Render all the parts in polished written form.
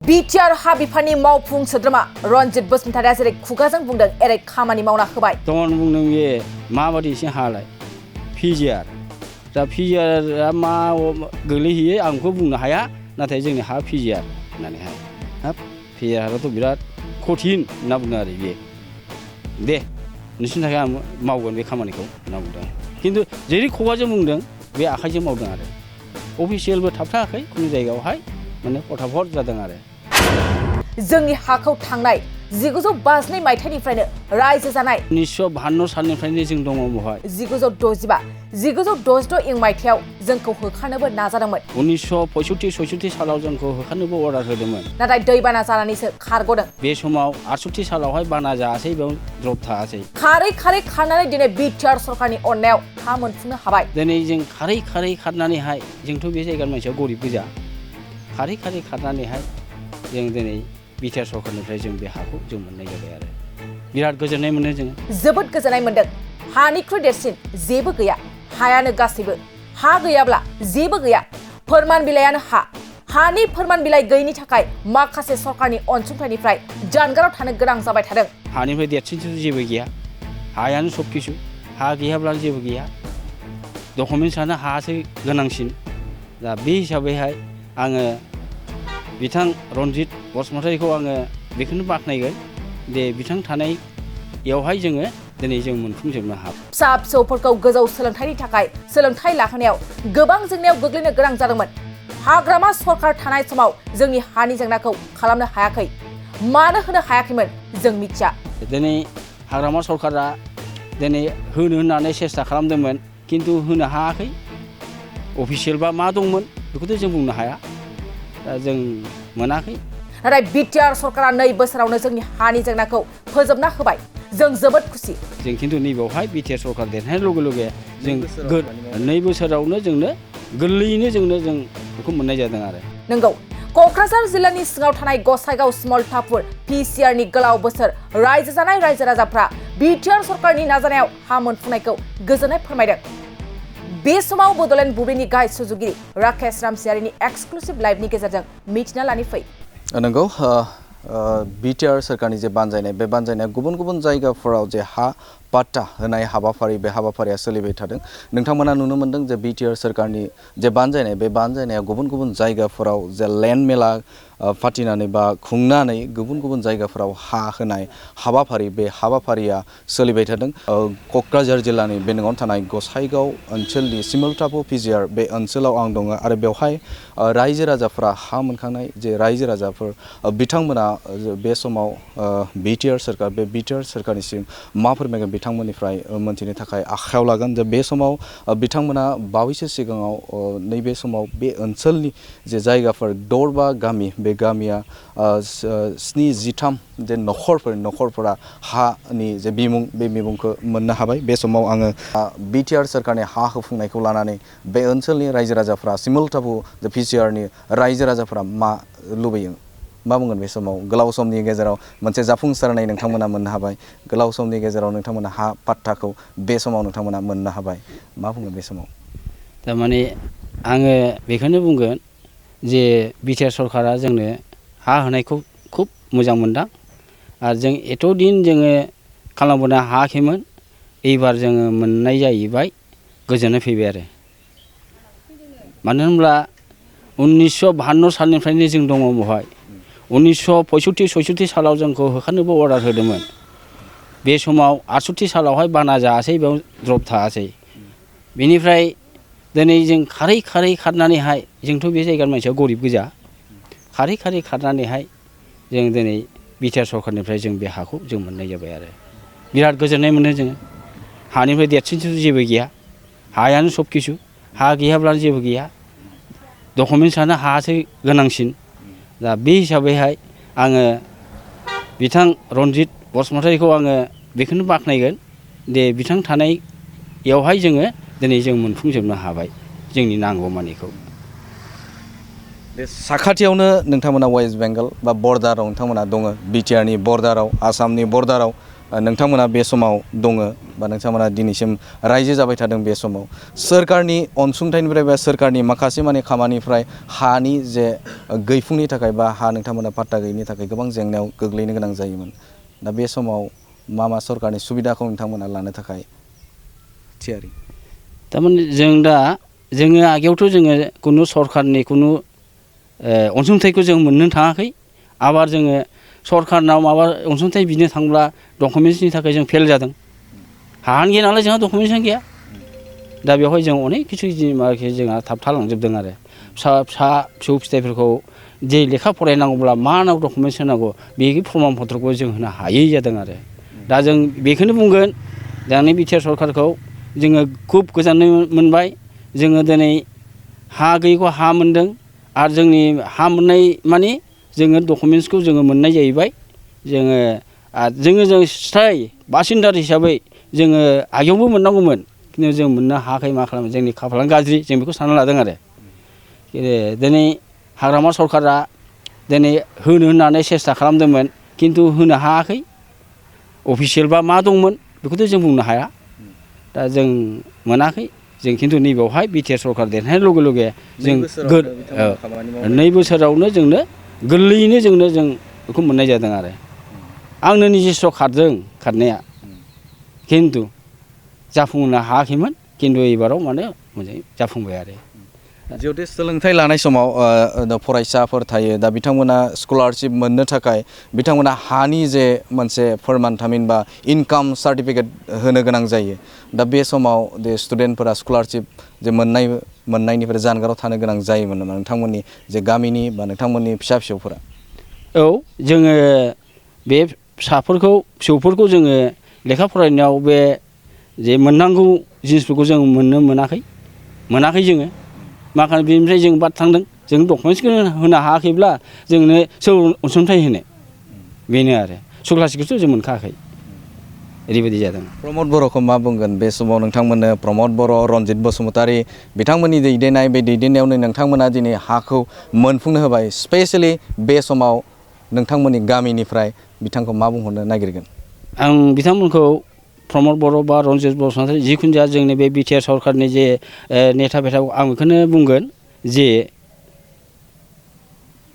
BTR हा बिफाननि मावफुं सोद्रोमा रनजित बसुमतारिया जेरै खुगाजों बुंदों एरै खामानि मावना होबाय। दमन बुंदों बे माबादि एसे हालाय पिजिआर दा पिजिआरआ मा गोलैहैयो आं बेखौ बुंनो हाया नाथाय जोंनि हा पिजिआर होननानैहाय हाब पिजिआरआथ' बिराद कठिन होनना बुङो आरो बे दे नोंसिनि थाखाय आं मावगोन बे खामानिखौ होनना बुंदों खिन्थु जेरै खुगाजों बुंदों बे आखाइजों मावदों आरो अफिसियेलबो थाबथायाखै खुनु जायगायावहाय माने फटाफट जादों आरो जोंनि हाखौ थांनाय 1952 मायथाइनिफ्रायनो रायजो जानाय 1952 सालनिफ्रायनो जों दङ बेवहाय 1965 इं मायथाइयाव जोंखौ होखारनोबो नाजादोंमोन 1965-66 सालाव जोंखौ होखारनोबो अर्डार होदोंमोन नाथाय दैबाना जानानैसो खारग'दों बे समाव 68 सालावहाय बाना जायासै बेयाव द्रप थायासै खारै खारनानै दिनै बिटिआर सरकारनि अननायाव हा मोनफुंनो हाबाय दिनै जों खारै खारनानैहाय जोंथ' बे जायगानि मानसिया गरिब गोजा खारै खारनानैहाय जों दिनै बिटिआर सरकारनिफ्राय जों बे हाखौ जों मोननाय जाबाय आरो बिराद गोजोननाय मोनो जों जोबोद गोजोननाय मोनदों हानिख्रुइ देरसिन जेबो गैया हायानो गासैबो हा गैयाब्ला जेबो गैया फोरमान बिलाइयानो हानि फोरमान बिलाइ गैयिनि थाखाय माखासे सरकारनि अनसुंथाइनिफ्राय जानगाराव थानो गोनां जाबाय थादों हानिफ्राय देरसिनथ' जेबो गैया हायानो सब किसु हा गैयाब्ला जेबो गैया डकुमेन्टसानो हासो गोनांसिन दा बे हिसाबैहाय आङो बिथां रनजित बसुमतारिखौ आङो बेखौनो बाख्नायगोन दे बिथां थानायावहाय जोङो दिनै जों मोनफुंजोबनो हाबाय फिसा फिसौफोरखौ गोजौ सोलोंथाइनि थाखाय सोलोंथाइ लाहोनायाव गोबां जेंनायाव गोग्लैनो गोनां जादोंमोन हाग्रामा सरकार थानाय समाव जोंनि हानि जेंनाखौ खालामनो हायाखै मानो होनो हायाखैमोन जों मिथिया दिनै हाग्रामा सरकारा दिनै होनो होननानै सेस्था खालामदोंमोन खिन्थु होनो हायाखै अफिसियेलबा मा दंमोन बेखौथ' जों बुंनो हाया दा जों मोनाखै नाथाय बिटिआर सरकारा 2 बोसोरावनो जोंनि हानि जेंनाखौ फोजोबना होबाय जों जोबोद खुसि जों खिन्थु नैबेयावहाय बिटिआर सरकार देरनाय लोगो लोगो जों 2 बोसोरावनो जोंनो गोरलैयैनो जों बेखौ मोननाय जादों आरो नंगौ क'क्राझार जिल्लानि सिङाव थानाय गसाइगाव स्मलटापुर पिसिआरनि गोलाव बोसोर रायजो जानाय रायजो राजाफ्रा बिटिआर सरकारनि नाजानायाव हा मोनफुंनायखौ गोजोननाय फोरमायदों बे समाव बड'लेण्ड बुब्लिनि गाहाय सुजुगिरि राकेश रामसियारिनि एक्सक्लुसिभ लाइभनि गेजेरजों मिथिना लानि फै नंगौ बिटिआर सरकारनि जे बानजायनाय बे बानजायनाया गुबुन गुबुन जायगाफोराव जे हा पाट्टा होनाय हाबाफारि बे हाबाफारिया सोलिबाय थादों नोंथांमोना नुनो मोनदों जे बिटिआर सरकारनि जे बानजायनाय बे बानजायनाया गुबुन गुबुन जायगाफोराव जे लेन्ड मेला फाथिनानै बा खुंनानै गुबुन गुबुन जायगाफोराव हा होनाय हाबाफारि बे हाबाफारिया सोलिबाय थादों क'क्राझार जिल्लानि बेंगनाव थानाय गसाइगाव ओनसोलनि सिमलटापु पिजिआर बे ओनसोलाव आं दङ आरो बेवहाय रायजो राजाफोरा हा मोनखांनाय जे रायजो राजाफोर बिथांमोना बे समाव बिटिआर सरकार बे बिटिआर सरकारनिसिम मा फोरमायगोन बिथांमोननिफ्राय मोनथिनो थाखाय आखायाव लागोन जे बे समाव बिथांमोना बावैसो सिगाङाव नैबे समाव बे ओनसोलनि जे जायगाफोर दरबा गामि बे गामिया 73 जे न'खरफोरा हानि जे बिमुं बे बिमुंखौ मोननो हाबाय बे समाव आङो बिटिआर सरकारनि हा होफुंनायखौ लानानै बे ओनसोलनि रायजो राजाफ्रा सिमलटापु जे पिसिआरनि रायजो राजाफ्रा मा लुबैयो मा बुंगोन बे समाव गोलाव समनि गेजेराव मोनसे जाफुंसारनाय नोंथांमोना मोननो हाबाय गोलाव समनि गेजेराव नोंथांमोना हा पाट्टाखौ बे समाव नोंथांमोना मोननो हाबाय मा बुंगोन बे समाव थारमाने आङो बेखौनो बुंगोन जे बिटिआर सरकारा जोंनो हा होनायखौ खुब मोजां मोनदों आरो जों एथ' दिन जोङो खालामबोनो हायाखैमोन एबार जोङो मोननाय जाहैबाय गोजोननाय फैबाय आरो मानो होनब्ला 1952 सालनिफ्रायनो जों दङ बेवहाय 1965-66 सालाव जोंखौ होखारनोबो अर्डार होदोंमोन बे समाव 68 सालावहाय बाना जायासै बेयाव द्रप थायासै बेनिफ्राय दिनै जों खारै खारनानैहाय जोंथ' बे जायगानि मानसिया गरिब गोजा खारै खारनानैहाय जों दिनै बिटिआर सरकारनिफ्राय जों बे हाखौ जों मोननाय जाबाय आरो बिराद गोजोननाय मोनो जोङो हानिफ्राय देरसिनथ' जेबो गैया हायानो सब किसु हा गैयाब्लानो जेबो गैया डकुमेन्टसानो हासो गोनांसिन दा बे हिसाबैहाय आङो बिथां रनजित बसुमतारिखौ आङो बेखौनो बाख्नायगोन दे बिथां थानायावहाय जोङो दिनै जों मोनफुंजोबनो हाबाय जोंनि नांगौमानिखौ बे साखाथियावनो नोंथांमोना वेस्ट बेंगल बा बर्डाराव नोंथांमोना दङ बिटिआरनि बर्डाराव आसामनि बर्डाराव नोंथांमोना बे समाव दङ बा नोंथांमोना दिनैसिम रायजो जाबाय थादों बे समाव सोरखारनि अनसुंथाइनिफ्राय बा सोरखारनि माखासे माने खामानिफ्राय हानि जे गैफुंनि थाखाय बा हा नोंथांमोना पाट्टा गैयिनि थाखाय गोबां जेंनायाव गोग्लैनो गोनां जायोमोन दा बे समाव मा सरकारनि सुबिदाखौ नोंथांमोना लानो थाखाय थियारि थारमाने जोङो आगेयावथ' जोङो खुनु सरकारनि खुनु अनसुंथाइखौ जों मोननो थाङाखै आबार जोङो सरकारनाव माबा अनसुंथाइ बिनो थांब्ला डकुमेन्ट्सनि थाखाय जों फेल जादों हायानो गैया नालाय जोंहा डकुमेन्टसानो गैया दा बेवहाय जों अनेक किसु माखासे जोंहा थाबथालांजोबदों आरो फिसौ फिथाइफोरखौ जे लेखा फरायनांगौब्ला मा नांगौ डकुमेन्ट्स होनांगौ बे प्रमान पत्रखौ जों होनो हायै जादों आरो दा जों बेखौनो बुंगोन जोंनि बिटिआर सरकारखौ जोङो खुब गोजोननाय मोनबाय जोङो दिनै हा गैयैखौ हा मोनदों आरो जोंनि हा मोननाय माने जोङो डकुमेन्ट्सखौ जोङो मोननाय जाहैबाय जोङो स्थायी बासिन्दार हिसाबै जोङो आगेयावबो मोननांगौमोन खिन्थु जों मोननो हायाखै मा खालामो जोंनि खाफालानो गाज्रि जों बेखौ सानना लादों आरो दिनै हाग्रामा सरकारा दिनै होनो होननानै सेस्था खालामदोंमोन खिन्थु होनो हायाखै अफिसियेल बा मा दंमोन बेखौथ' जों बुंनो हाया दा जों मोनाखै जों खिन्थु नैबेयावहाय बिटिआर सरकार देरनाय लगे लगे जों 2 बोसोरावनो जोंनो गोरलैयैनो जों बेखौ मोननाय जादों आरो आंनो निजेस्थ' खारदों खारनाया खिन्थु जाफुंनो हायाखैमोन खिन्थु एबाराव माने मोजाङै जाफुंबाय आरो जिहेतु सोलोंथाइ लानाय समाव फरायसाफोर थायो दा बिथांमोना स्कलारशिप मोननो थाखाय बिथांमोना हानि जे मोनसे फोरमान थामिनबा इनकाम सार्टिफिकेट होनो गोनां जायो दा बे समाव जे स्टुडेन्टफोरा स्कलारशिप जे मोननायनिफ्राय जानगाराव थानो गोनां जायोमोन नामा नोंथांमोननि जे गामिनि बा नोंथांमोननि फिसाफोरा औ जोङो बे फिसौफोरखौ जोङो लेखा फरायनायाव बे जे मोननांगौ जिनिसफोरखौ जों मोनाखै जोङो माखासे बेनिफ्राय जों बाद थांदों जों डकुमेन्ट्सखौ होनो हायाखैब्ला जोंनो सोर अनसुंथाइ होनो बेनो आरो स्कलारशिपखौथ' जों मोनखायाखै ओरैबायदि जादों प्रमद बर'खौ मा बुंगोन बे समाव नोंथांमोननो प्रमद बर' रनजित बसुमतारी बिथांमोननि दैदेननायावनो नोंथांमोना दिनै हाखौ मोनफुंनो होबाय स्पेसियेलि बे समाव नोंथांमोननि गामिनिफ्राय बिथांखौ मा बुंहरनो नागिरगोन आं बिथांमोनखौ प्रमद बर' बा रनजित बसुमतारी जिखुनु जाया जोंनि बे बिटिआर सरकारनि जे नेता बेथाखौ आं बेखौनो बुंगोन जे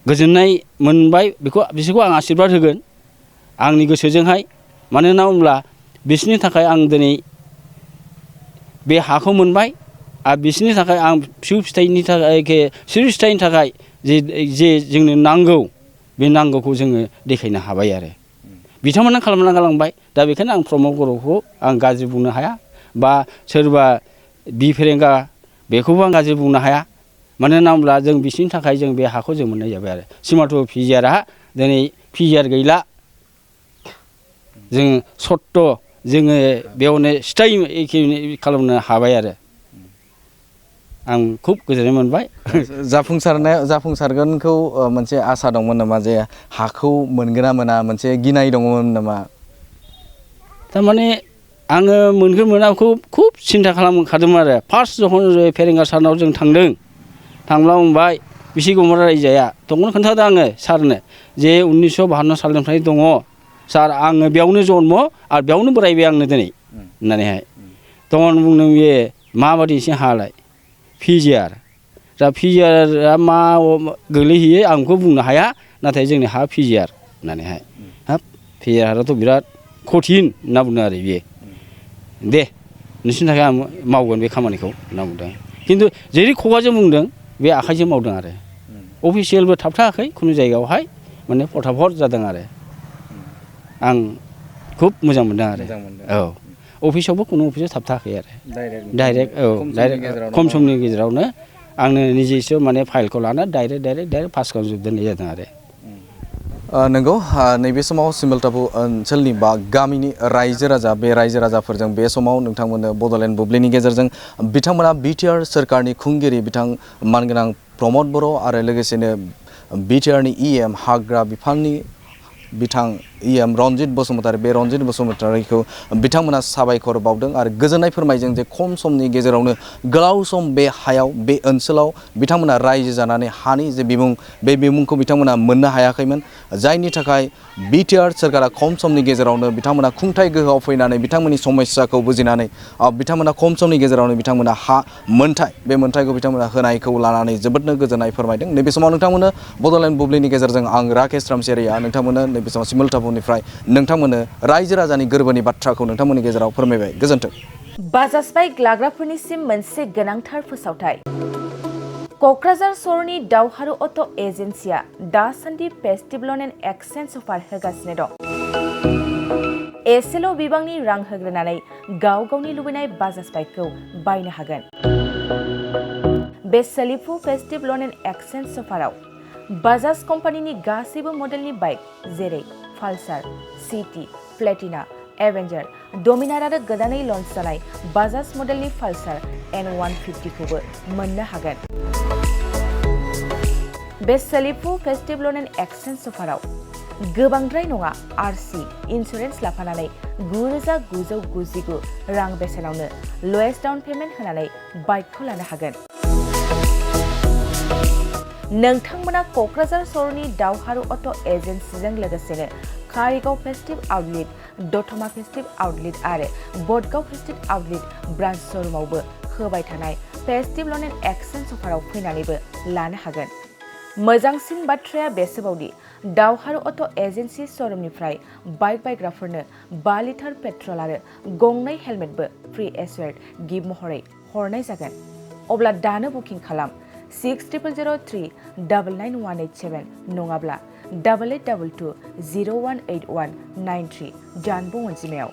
गोजोननाय मोनबाय बिसोरखौ आं आशीर्बाद होगोन आंनि गोसोजोंहाय मानो होनना बुङोब्ला बिसोरनि थाखाय आं दिनै बे हाखौ मोनबाय आरो बिसोरनि थाखाय आं फिसौ फिथाइनि थाखाय जे जोंनो नांगौ बे नांगौखौ जोङो देखायनो हाबाय आरो बिथांमोना खालामना गालांबाय दा बेखायनो आं प्रमद बर'खौ आं गाज्रि बुंनो हाया बा सोरबा बिफेरेंगा बेखौबो आं गाज्रि बुंनो हाया मानो होनना बुङोब्ला जों बिसोरनि थाखाय जों बे हाखौ जों मोननाय जाबाय आरो सिमार्ट पिजिआरआ दिनै पिजिआर गैला जों सत्त जोङो बेयावनो स्थायी एखे खालामनो हाबाय आरो आं खुब गोजोननाय मोनबाय जाफुंसारगोनखौ मोनसे आसा दंमोन नामा जे हाखौ मोनगोन ना मोना मोनसे गिनाय दङमोन नामा थारमाने आङो मोनगोन मोनाखौ खुब सिन्था खालामखादोंमोन आरो फार्स्ट जखन फेरेंगा सारनाव जों थांब्ला बुंबाय बिसि गौमर रायजाया दंखौनो खोन्थादों आङो सारनो जे 1952 सालनिफ्राय दङ सार आङो बेयावनो जन्म आरो बेयावनो बोरायबाय आंनो दिनै होननानैहाय तখন बुंदों बे माबादि एसे हालाय पिजिआर दा पिजिआरआ मा गोलैहैयो आं बेखौ बुंनो हाया नाथाय जोंनि हा पिजिआर होननानैहाय हाब पिजिआरआथ' बिराद कठिन होनना बुंदों आरो बियो दे नोंसोरनि थाखाय आं मावगोन बे खामानिखौ होनना बुंदों खिन्थु जेरै खुगाजों बुंदों बे आखाइजों मावदों आरो अफिसियेलबो थाबथायाखै खुनु जायगायावहाय माने फटाफट जादों आरो आं खुब मोजां मोनदों आरो औ अफिसावबो खुनु अफिसाव थाबथायाखै आरो डाइरेक्ट खम समनि गेजेरावनो आंनो निजेसो माने फाइलखौ लाना डाइरेक्ट पास खालामजोबनाय जादों आरो नंगौ नैबे समाव सिमलतापु ओनसोलनि बा गामिनि रायजो राजा बे रायजो राजाफोरजों बे समाव नोंथांमोननो बड'लेण्ड बुब्लिनि गेजेरजों बिथांमोना बिटिआर सोरखारनि खुंगिरि बिथां मानगोनां प्रमद बर' आरो लोगोसेनो बिटिआरनि इएम हाग्रा बिफाननि बिथां इएम रनजित बसुमतारी बे रनजित बसुमतारीखौ बिथांमोना साबायखर बावदों आरो गोजोननाय फोरमायदों जे खम समनि गेजेरावनो गोलाव सम बे हायाव बे ओनसोलाव बिथांमोना रायजो जानानै हानि जे बिमुं बे बिमुंखौ बिथांमोना मोननो हायाखैमोन जायनि थाखाय बिटिआर सोरखारा खम समनि गेजेरावनो बिथांमोना खुंथाय गोहोआव फैनानै बिथांमोननि समस्याखौ बुजिनानै बिथांमोना खम समनि गेजेरावनो बिथांमोना हा मोनथाय बे मोनथायखौ बिथांमोना होनायखौ लानानै जोबोदनो गोजोननाय फोरमायदों। नैबे समाव नोंथांमोननो बड'लेण्ड बुब्लिनि गेजेरजों आं राकेश रामसियारिया नोंथांमोननो नैबे समाव सिमलतापुरनिफ्राय नोंथांमोननो रायजो राजानि गोरबोनि बाथ्राखौ नोंथांमोननि गेजेराव फोरमायबाय। गोजोन्थों। बाजाज बाइक लाग्राफोरनिसिम मोनसे गोनांथार फोसावथाय। क'क्राझार सहरनि दावहारु अट' एजेन्सिया दासान्दि फेस्टिभ ल'न एन्ड एक्सचेन्ज अफार होगासिनो दं। एसेल' बिबांनि रां होग्रोनानै गाव गावनि लुबैनाय बाजाज बाइकखौ बायनो हागोन। बे सोलिफु फेस्टिभ ल'न एन्ड एक्सचेन्ज अफाराव बाजाज कम्पानिनि गासैबो मडेलनि बाइक जेरै पालसार, सिटि, प्लेटिना, एवेन्जार, डमिनार आरो गोदानै लन्च जानाय बाजाज मडेलनि पालसार N150खौबो मोननो हागोन। बे सोलिफु फेस्टिभ ल'न एन्ड एक्सचेन्ज अफाराव गोबांद्राय नङा RC इन्सुरेन्स लाफानानै 9,999 रां बेसेनावनो ल'एस्ट डाउन पेमेन्ट होनानै बाइकखौ लानो हागोन। नोंथांमोना क'क्राझार सहरनि दावहारु अट' एजेन्सिजों लोगोसेनो Karigaon festive outlet, Dotma festive outlet आरो बडगाव फेस्टिभ आउटलेट ब्रान्च श'रुमावबो होबाय थानाय फेस्टिभ ल'न एन्ड एक्सचेन्ज अफाराव फैनानैबो लानो हागोन। मोजांसिन बाथ्राया बेसोबावदि दावहारु अट' एजेन्सि श'रुमनिफ्राय बाइक बायग्राफोरनो 5 लिटार पेट्रल आरो गंनै हेलमेटबो फ्रि एसुयार्ड गिफ्ट महरै हरनाय जागोन। अब्ला दानो बुकिं खालाम 6000399187 नङाब्ला 8822 018193 जानबुं अनजिमायाव।